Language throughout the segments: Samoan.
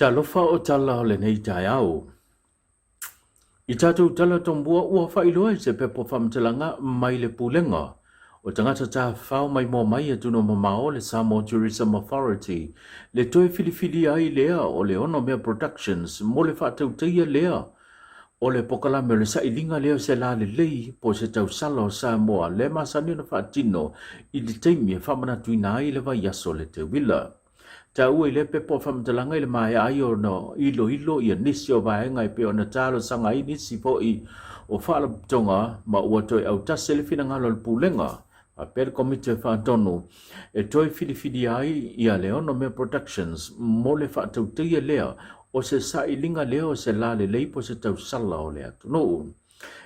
Talofa o tala o lenei taeao. I tatou tala tomua ua faailoa i se pepa faamatalaga mai le Pulega o Tagata Tafafao Maimoa Mai Atunuu Mamao le Samoa Tourism Authority le toe filifilia ai lea o le Onomea Productions mo le faatautaia lea o le pokalame o le sailiga lea o se la lelei po o se tausala o Samoa lea masani ona faatino i le taimi e faamanatuina ai le vaiaso o le Teuila. Taua i lea pepa o faamatalaga i le maea ai ona iloilo ia nisi o vaega e pei ona talosaga ai nisi foi o faalapotopotoga ma ua toe autasi le finagalo o le Pulega faapea le Komiti Faatonu e toe filifilia ai ia le Onomea Productions mo le faatautaia lea o se sailiga lea o se la lelei po o se tausala o le atunuu.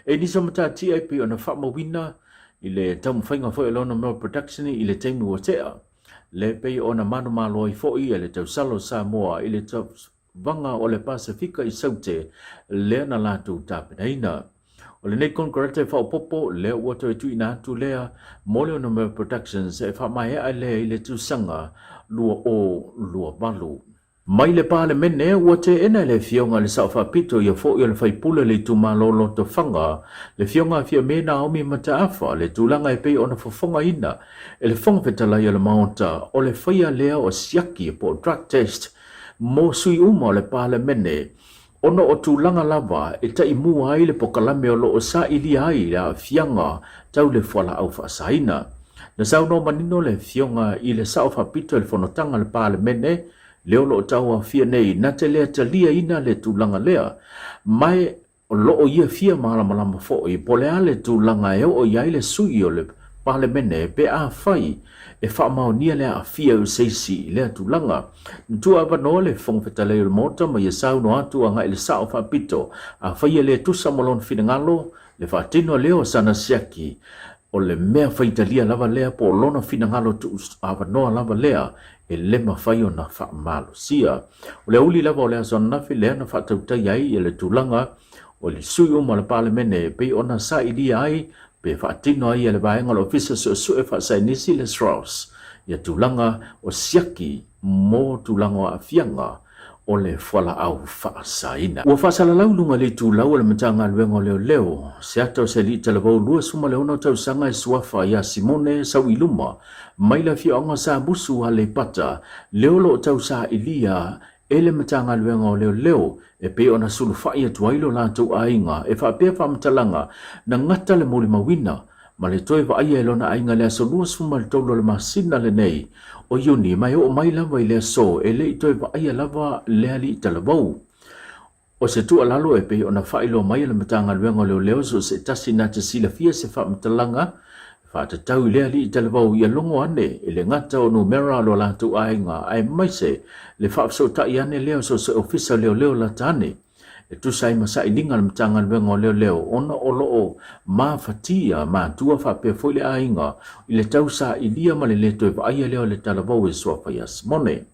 E nisi o matatia e pei ona faamauina i le taumafaiga foi o le Onomea Production i le taimi ua tea, le pei ona manumalo ai foi e le tausala o Samoa i le Vaga o le Pasefika i Saute lea na latou tapenaina. O lenei konekarate faaopoopo lea ua toe tuuina atu lea mo le Onomea Productions e faamaea lea i le tausaga 2028. Mai le Palemene, ua teena e le Afioga i le Sao Faapito ia foi o le faipule o le itumalo o Lotofaga, le Afioga a Fiame Naomi Mataafa, le tulaga e pei ona fofogaina e le Fofoga Fetalai o le Maota o le faia lea o siaki po o drug test mo sui uma o le Palemene ona o tulaga lava e taimua ai le pokalame o lo o sailia ai le aafiaga tau le fualaau faasaina. Na saunoa manino le Afioga i le Sao Faapito i le fonotaga a le Palemene lea o lo o tauaofia nei na te le taliaina le tulaga lea ma O lo o ia fia malamalama foi po o le a le tulaga e oo i ai le sui o le Palemene pe afai e faamaonia le aafia o se isi i lea tulaga. Na tuuavanoa le Fofoga Fetalai o le Maota ma ia saunoa atu agai le Sao Faapito afai e le tusa ma lona finagalo le faatino lea o sana siaki o le mea faitalia lava lea po o lona finagalo tuuavanoa lava lea e le mafai ona faamalosia. O le aoauli lava o le aso ananafi lea na faatautaia ai le tulaga o le sui uma o le Palemene e pei ona sailia ai pe faatino ai e le vaega o le Ofisa Suesue Faasaienisi le SROS ia tulaga o siaki mo tulaga o aafiaga o le fualaau faasaina. Ua faasalalau i luga i le itulau o le Matagaluega o Leoleo se ata o se alii talavou 26 tausaga e suafa ia Simone Sauiluma mai le afioaga o Samusu Aleipata lea o lo o tausailia e le Matagaluega o Leoleo e pei ona sulufai atu ai lo latou aiga e faapea faamatalaga na gata le molimauina ma le toe vaaia e lona aiga i le aso 23 o le masina lenei o Iuni ma e oo mai lava i le aso e le i toe vaaia lava le alii talavou. O se tuualalo e pei ona faailoa mai e le Matagaluega o Leoleo so o se tasi na te silafia se faamatalaga e faatatau i le alii talavou ia logo ane e le gata o numera o lo latou aiga aemaise le faafesootai ane lea o so o se ofisa o leoleo lata ane e tusa ai ma sailiga a le Matagaluega o Leoleo ona o lo o mafatia matua faapea foi le aiga i le tausailia ma le le toe vaaia lea o le talavou e suafa ia Simone.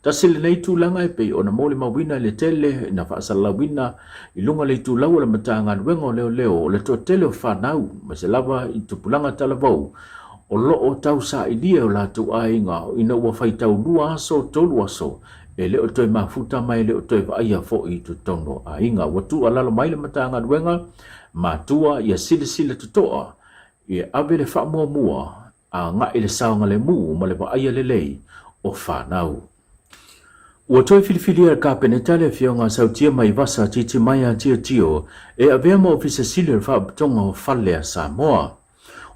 Tasi lenei tulaga e pei ona molimauina i le tele na faasalalauina i luga o le itulau o le Matagaluega o Leoleo o le toatele o fanau aemaise lava i tupulaga talavou o lo o tausailia e o latou aiga ina ua faitau lua aso tolu aso e le o toe mafuta ma e le o toe vaaia foi i totonu o aiga. Ua tuualalo mai le Matagaluega matua ia silasila totoa ia ave le faamuamua agai i le saogalemu ma le vaaia lelei o fanau. Ua toe filifilia e le Kapeneta le Afioga a Sautia Maivasa Titimaea Tiotio e avea ma Ofisa Sili o le Faalapotopotoga o Fale a Samoa.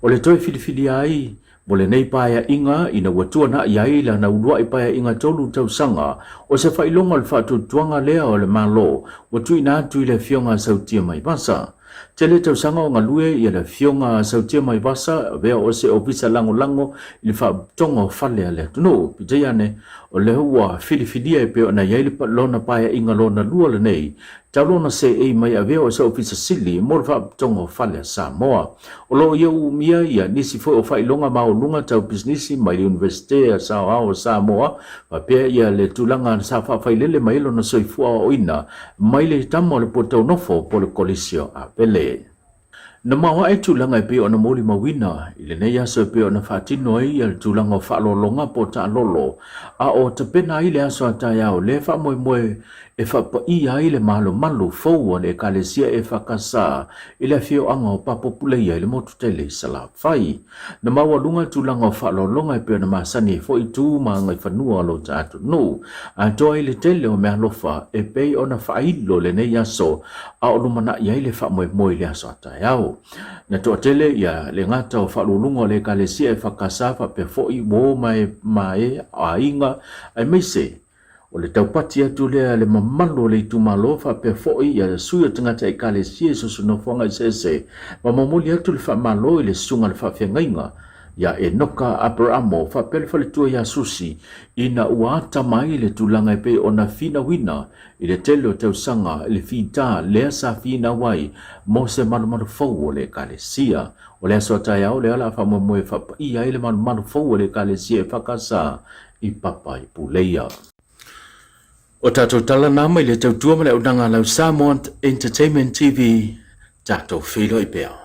O le toe filifilia ai mo lenei paeaiga ina ua tuanai ai lana uluai paeaiga tolu tausaga o se faailoga o le faatuatuaga lea o le Malo ua tuuina atu i le Afioga a Sautia Maivasa. Tele tausaga o galue ia le Afioga a Sautia Maivasa avea o se ofisa lagolago i le Faalapotopotoga o Fale a le atunuu. Peitai ane, o lea ua filifilia e pei ona i ai lona paeaiga lona lua lenei Talu ona seei mai avea o se Ofisa Sili mo le Faalapotopotoga o Fale a Samoa. O lo o ia uumia ia nisi foi o faailoga maualuga tau pisinisi mai le Iunivesite a Saoao o Samoa faapea ia le tulaga sa faafailele mai ai lona soifua aoaoina mai le tama o le Puataunofo po o le Kolisi o Avele. Na maoae tulaga e pei ona molimauina i lenei aso e pei ona faatino ai le tulaga o faaaloaloga po o taalolo, a o tapena ai le aso a taeao lea faamoemoe e faapaia ai le malomalu fou a le Ekalesia EFKS i le afioaga o Papopuleia i le motu tele i Salafai. Na maualuga le tulaga o faaaloaloga e pei ona masani ai foi tu ma agaifanua o lo ta atunuu, atoa ai le tele o meaalofa e pei ona faailo lenei aso a o lumanai ai le faamoemoe i le aso a taeao. Na toatele ia le gata o faalualuga o le Ekalesia EFKS faapea foi uo ma e aiga aemaise O le taupati atu lea a le mamalu o le itumalo faapea foi ia sui o tagata Ekalesia i so o se nofoaga eseese ma momoli atu le faamalo i le susuga i le faafeagaiga ia Enoka Aperamo faapea le faletua ia Susi ina ua ata mai le tulaga e pei ona finauina i le tele o tausaga i le fita lea sa finau ai mo se malumalu fou o le Ekalesia. O le aso a taeao lea o le a faamoemoe e faapaia ai le malumalu fou o le Ekalesia EFKS i Papa i Puleia. O tatou tala na mai le tautua ma le auaunaga a lau Samoa Entertainment TV, tatou feiloai pea.